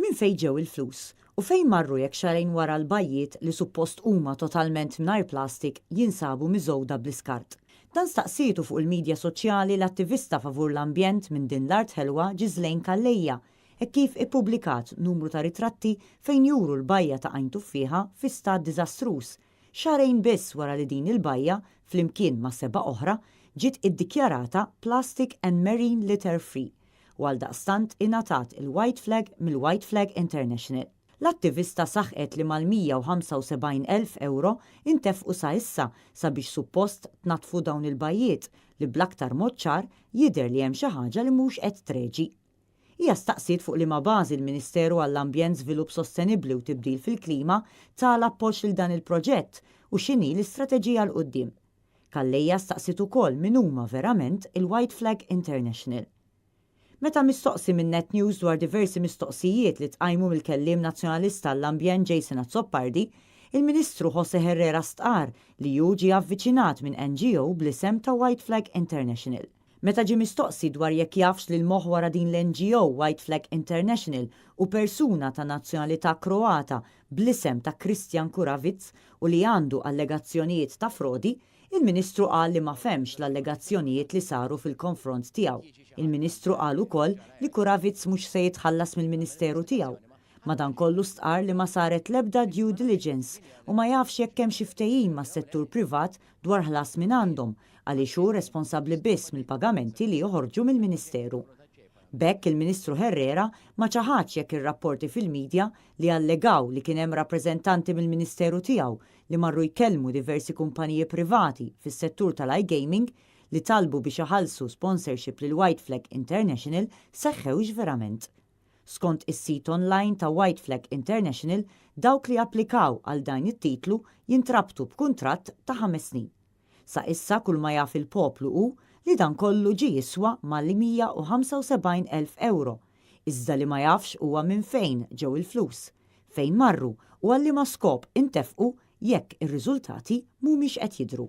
Minn fejn ġew il-flus u fejn marru jekk xahrejn wara l-bajjiet li suppost huma totalment mingħajr plastik jinsabu miżgħuda bl-iskart? Dan staqsietu fuq il-midja soċjali l-attivista favur l-ambjent minn din l-art ħelwa Ghislaine Calleja hekk kif ippubblikat numru ta' ritratti fejn juru l-bajja ta' Għajn Tuffieħa fi stat diżastruż xahrejn biss wara li din il-bajja, flimkien ma' sebgħa oħra, ġiet iddikjarata Plastic and Marine Litter Free u għaldaqstant ingħatat il-White Flag mill-White Flag International. L-attivista saħqet li mal-175,000 ewro intefqu sa issa sabiex suppost tnaddfu dawn il-bajjiet li bl-aktar mod ċar jidher li hemm xi ħaġa li mhux qed treġi. Hija staqsiet fuq liema bażi l-Ministeru għall-Ambjent, Żvilupp Sostenibbli u Tibdil fil-Klima ta l-appoġġ lil dan il-proġett u x'inhi l-istrateġija 'l quddiem. Calleja staqsiet ukoll min huma verament il-White Flag International. Meta mistoqsi minn Net News dwar diversi mistoqsijiet li tqajmu mill-kelliem Nazzjonalista għall-Ambjent Jason Azzopardi, il-Ministru José Herrera stqarr li hu ġie avviċinat minn NGO bl-isem ta' White Flag International. Meta ġie mistoqsi dwar jekk jafx li l-moħħ wara din l-NGO White Flag International hu persuna ta' nazzjonalità Kroata bl-isem ta' Kristjan Kuravic u li għandu allegazzjonijiet ta' frodi, il-Ministru qal li ma fehmx l-allegazzjonijiet li saru fil-konfront tiegħu. Il-Ministru qal ukoll li Kuravic mhux se jitħallas mill-Ministeru tiegħu. Madankollu stqarr li ma saret l-ebda due diligence u ma jafx jekk hemm xi ftehim mas-settur privat dwar ħlas mingħandhom għaliex hu responsabbli biss mill-pagamenti li joħorġu mill-Ministeru. B'hekk il-Ministru Herrera ma ċaħadx jekk ir-rapporti fil-midja li allegaw li kien hemm rappreżentanti mill-Ministeru tiegħu li marru jkellmu diversi kumpaniji privati fis-settur tal-iGaming li talbu biex iħallsu sponsorship lil White Flag International seħħewx verament. Skont is-sit online ta' White Flag International, dawk li applikaw għal dan it-titlu jintrabtu b'kuntratt ta' 5 snin. Sa issa kull ma jaf il-poplu hu li dan kollu ġie jiswa mal-175,000 euro, iżda li ma jafx huwa minn fejn ġew il-flus, fejn marru u għal liema skop intefqu jekk ir-riżultati mhumiex qed jidhru.